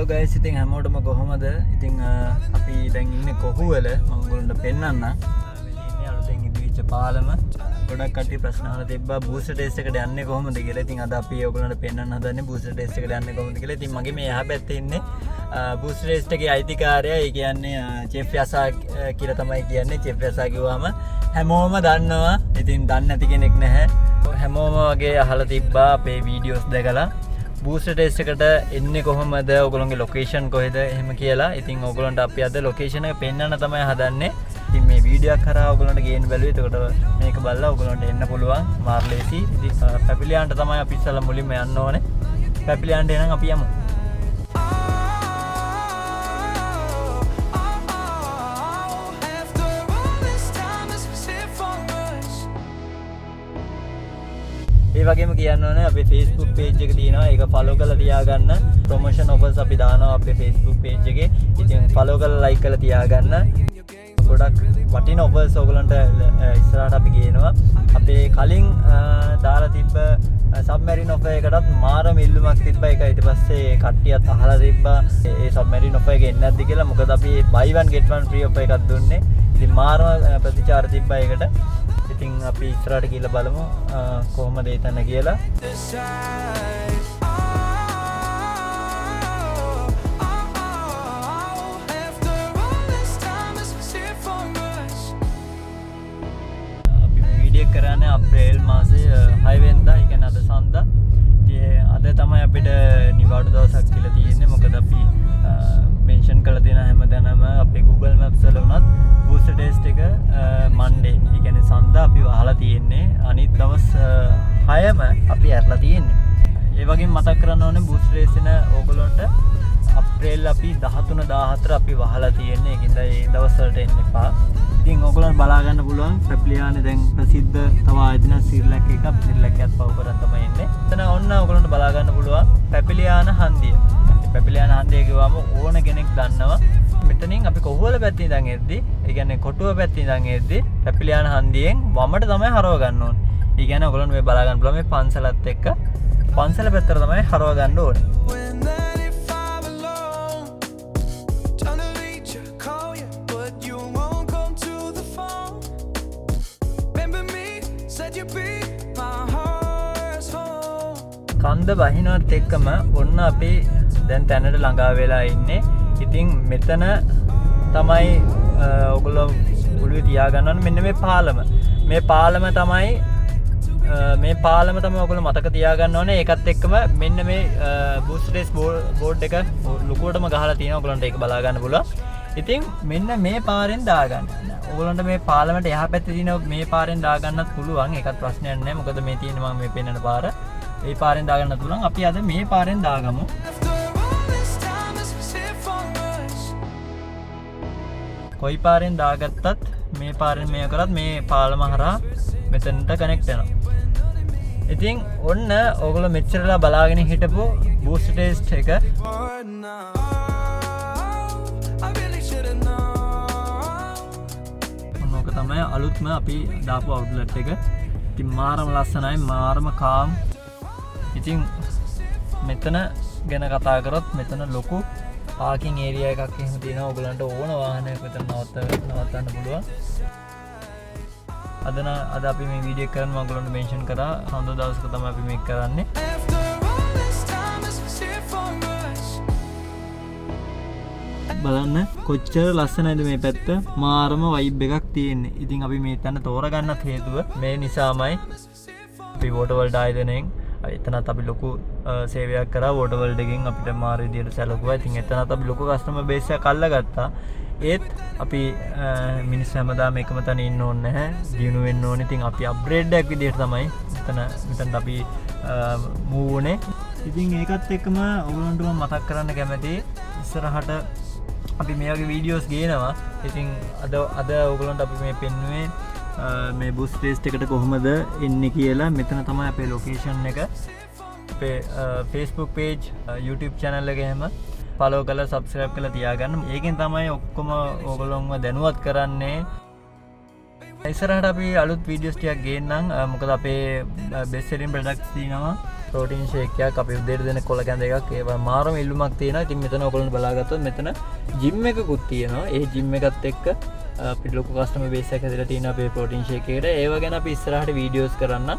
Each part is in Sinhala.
හලෝ ගයිස්, ඉතින් හැමෝටම කොහොමද? ඉතින් අපි දැන් ඉන්නේ කොහුවල. මම ඔයගොල්ලන්ට පෙන්නන්නම්. මේ තියෙන්නේ අලුතෙන් ඉදිවිච්ච පාලම. ගොඩක් කට්ටිය ප්‍රශ්න අහලා තිබ්බා බූස්ටර් ටේස්ට් එකට යන්නේ කොහොමද කියලා. ඉතින් අද අපි ඔයගොල්ලන්ට පෙන්නන්න හදන්නේ බූස්ටර් ටේස්ට් එකට යන්නේ කොහොමද කියලා. ඉතින් මගේ මේ එහා පැත්තේ ඉන්නේ බූස්ටර් ටේස්ට් එකේ අයිතිකාරයා. ඒ කියන්නේ චෙෆ් යසා කියලා තමයි කියන්නේ. චෙෆ් යසා කිව්වම හැමෝම දන්නවා. ඉතින් දන්නේ නැති කෙනෙක් නැහැ. හැමෝම වගේ අහලා තිබ්බා අපේ වීඩියෝස් දැකලා බූස්ටර් ටේස්ට් එකට එන්නේ කොහොමද, ඔයගොල්ලන්ගේ ලොකේෂන් කොහෙද එහෙම කියලා. ඉතින් ඔයගොල්ලන්ට අපි අද ලොකේෂන් එක පෙන්වන්න තමයි හදන්නේ. ඉතින් මේ වීඩියෝ එකක් හරහා ඔයගොල්ලන්ට ගේන්න බැලුවේ. එතකොට මේක බලලා ඔයගොල්ලන්ට එන්න පුළුවන් මාර ලේසි. ඉතින් පැපිලියාන්ට තමයි අපි ඉස්සෙල්ලා මුලින්ම යන්න ඕනේ. පැපිලියාන්ට එනං අපි යමු. After all this time, this was here for us. ඒ වගේම කියන්න ඕනේ අපේ Facebook page එක තියෙනවා. ඒක follow කරලා තියාගන්න. Promotion offers අපි දානවා අපේ Facebook page එකේ. ඉතින් follow කරලා like කරලා තියාගන්න. ගොඩක් වටින ඔෆර්ස් ඔයගලන්ට ඉස්සරහට අපි ගේනවා. අපේ කලින් දාලා තිබ්බ සබ්මැරින් ඔෆර් එකටත් මාරම ඉල්ලුමක් තිබ්බා. ඒක ඊට පස්සේ කට්ටියත් අහලා තිබ්බා ඒ සබ්මැරින් ඔෆර් එක එන්නේ නැද්ද කියලා. මොකද අපි buy one get one free offer එකක් දුන්නේ. ඉතින් මාරම ප්‍රතිචාර තිබ්බා ඒකට. ඉතින් අපි ඉස්සරහට ගිහලා බලමු කොහොමද ඒ තැන කියලා. Decide. Oh, after all this time, this was here for us. අපි මේ වීඩියෝ එක කරන්නේ අප්‍රේල් මාසේ 6 වෙනිදා, ඒ කියන්නේ අද සඳුදා. ඉතින් අද තමයි අපිට නිවාඩු දවසක් කියලා තියෙන්නේ. මොකද අපි මෙන්ෂන් කරලා තියෙන හැමතැනම අපේ Google Maps වල වුණත් බූස්ටර් ටේස්ට් එක මන්ඩේ, ඒ කියන්නේ සඳුදා අපි වහලා තියෙන්නේ. අනිත් දවස් 6ම අපි ඇරලා තියෙන්නේ. ඒ වගේම මතක් කරන්න ඕනේ බූස්ටර් ටේස්ට් එන ඕගොල්ලන්ට අප්‍රේල් අපි 13 14 අපි වහලා තියෙන්නේ. ඒකින්ද ඒ දවස් වලට එන්න එපා. ඉතින් ඕගොල්ලන් බලා ගන්න පුළුවන් පැපිලියානේ දැන් ප්‍රසිද්ධ තව ආයතන සිරිලැක් එක. අපි සිරිලැක් එකත් පව් කරන් තමයි එන්නේ. එතන ඔන්න ඕගොල්ලන්ට බලා ගන්න පුළුවන් පැපිලියාන හන්දිය. පැපිලියාන හන්දිය කිව්වම ඕන කෙනෙක් දන්නවා. මෙතනින් අපි කොහුවල පැත්තේ ඉඳන් එද්දි, ඒ කියන්නේ කොටුව පැත්තේ ඉඳන් එද්දි පැපිලියාන හන්දියෙන් වමට තමයි හරව ගන්න ඕනේ. ඒ කියන්නේ ඔයගොල්ලන්ට මේ බලා ගන්න පුළුවන් මේ පන්සලත් එක්ක පන්සල පැත්තට තමයි හරව ගන්න ඕනේ. When 95 alone, trying to reach you, call you, but you won't come to the phone. Remember me? Said you'd be my heart's home. කන්ද බහිනවත් එක්කම ඔන්න අපි දැන් තැනට ළඟා වෙලා ඉන්නේ. ඉතින් මෙතන තමයි ඔයගොල්ලෝ ඔළුවේ තියාගන්න ඕනේ මෙන්න මේ පාලම. මේ පාලම තමයි ඔයගොල්ලෝ මතක තියාගන්න ඕනේ. ඒකත් එක්කම මෙන්න මේ බූස්ටර් ටේස්ට් බෝඩ් එක ලොකුවටම ගහලා තියෙනවා. ඔයගොල්ලන්ට ඒක බලා ගන්න පුළුවන්. ඉතින් මෙන්න මේ පාරෙන් දාගන්න. ඔයගොල්ලන්ට මේ පාලමට එහා පැත්තේ තියෙන මේ පාරෙන් දාගන්නත් පුළුවන්. ඒකත් ප්‍රශ්නයක් නෑ. මොකද මේ තියෙන මම මේ පෙන්නන පාර. ඒ පාරෙන් දාගන්නත් පුළුවන්. අපි අද මේ පාරෙන් දාගමු. After all this time, this was here for us. කොයි පාරෙන් දාගත්තත් මේ පාරෙන් මේ කරත් මේ පාලම හරහා මෙතනට කනෙක්ට් වෙනවා. ඉතින් ඔන්න ඔයගොල්ලෝ මෙච්චරලා බලාගෙන හිටපු බූස්ටර් ටේස්ට් එක. For now, I really should've known. ඔන්න ඕක තමයි අලුත්ම අපි දාපු අවුට්ලට් එක. ඉතින් මාරම ලස්සනයි, මාරම කාම්. ඉතින් මෙතන ගැන කතා කරොත් මෙතන ලොකු පාකින් ඒරියා එකක් එහෙම තියෙනවා. ඔයගලන්ට ඕන වාහනයක් මෙතන නවත්තන්න පුළුවන්. අද අපි මේ වීඩියෝ එක කරන්න මම ඔයගලන්ට මෙන්ෂන් කරා සඳුදා දවසක තමයි අපි මේක කරන්නේ. After all this time, this was here for us. බලන්න කොච්චර ලස්සනයිද මේ පැත්ත. මාරම වයිබ් එකක් තියෙන්නේ. ඉතින් අපි මේ තැන තෝරගන්නත් හේතුව මේ නිසාමයි. අපි වෝටර් වර්ල්ඩ් ආයතනයෙන් එතනත් අපි ලොකු සේවයක් කරා. වෝටර් වර්ල්ඩ් එකෙන් අපිට මාර විදියට සැලකුවා. ඉතින් එතනත් අපි ලොකු කස්ටමර් බේස් එකක් අල්ලගත්තා. ඒත් අපි මිනිස්සු හැමදාම එකම තැන ඉන්න ඕනේ නැහැ. දියුණු වෙන්න ඕනේ. ඉතින් අපි අප්ග්‍රේඩ් එකක් විදියට තමයි මෙතනට අපි මූව් වුණේ. ඉතින් ඒකත් එක්කම ඔයගොල්ලන්ට මම මතක් කරන්න කැමතියි ඉස්සරහට අපි මේ වගේ වීඩියෝස් ගේනවා. ඉතින් අද අද ඔයගොල්ලන්ට අපි මේ පෙන්නුවේ මේ බූස්ටර් ටේස්ට් එකට කොහොමද එන්නේ කියලා. මෙතන තමයි අපේ ලොකේෂන් එක. අපේ Facebook page, YouTube channel එක එහෙම ෆලෝ කරලා සබ්ස්ක්‍රයිබ් කරලා තියාගන්න. ඒකෙන් තමයි ඔක්කොම ඕගොල්ලොන්ව දැනුවත් කරන්නේ. ඉස්සරහට අපි අලුත් වීඩියෝස් ටිකක් ගේන්නම්. මොකද අපේ බෙස්ට් සෙලින් ප්‍රොඩක්ට්ස් තියෙනවා. ප්‍රෝටීන් ෂේක් එකක්, අපි උදේට දෙන කොළ කැඳ එකක්, ඒවා මාරම ඉල්ලුමක් තියෙනවා. ඉතින් මෙතන ඔයගොල්ලන්ට බලාගත්තොත් මෙතන ජිම් එකකුත් තියෙනවා. ඒ ජිම් එකත් එක්ක අපිට ලොකු කස්ටමර් බේස් එකක් හැදලා තියෙනවා අපේ ප්‍රෝටීන් ෂේක් එකට. ඒව ගැන අපි ඉස්සරහට වීඩියෝස් කරන්න.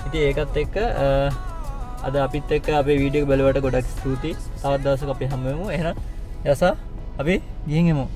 ඉතින් ඒකත් එක්ක අද අපිත් එක්ක අපේ වීඩියෝ එක බැලුවට ගොඩක් ස්තුතියි. තවත් දවසක අපි හමු වෙමු. එහෙනම් යසා අපි ගිහින් එමු.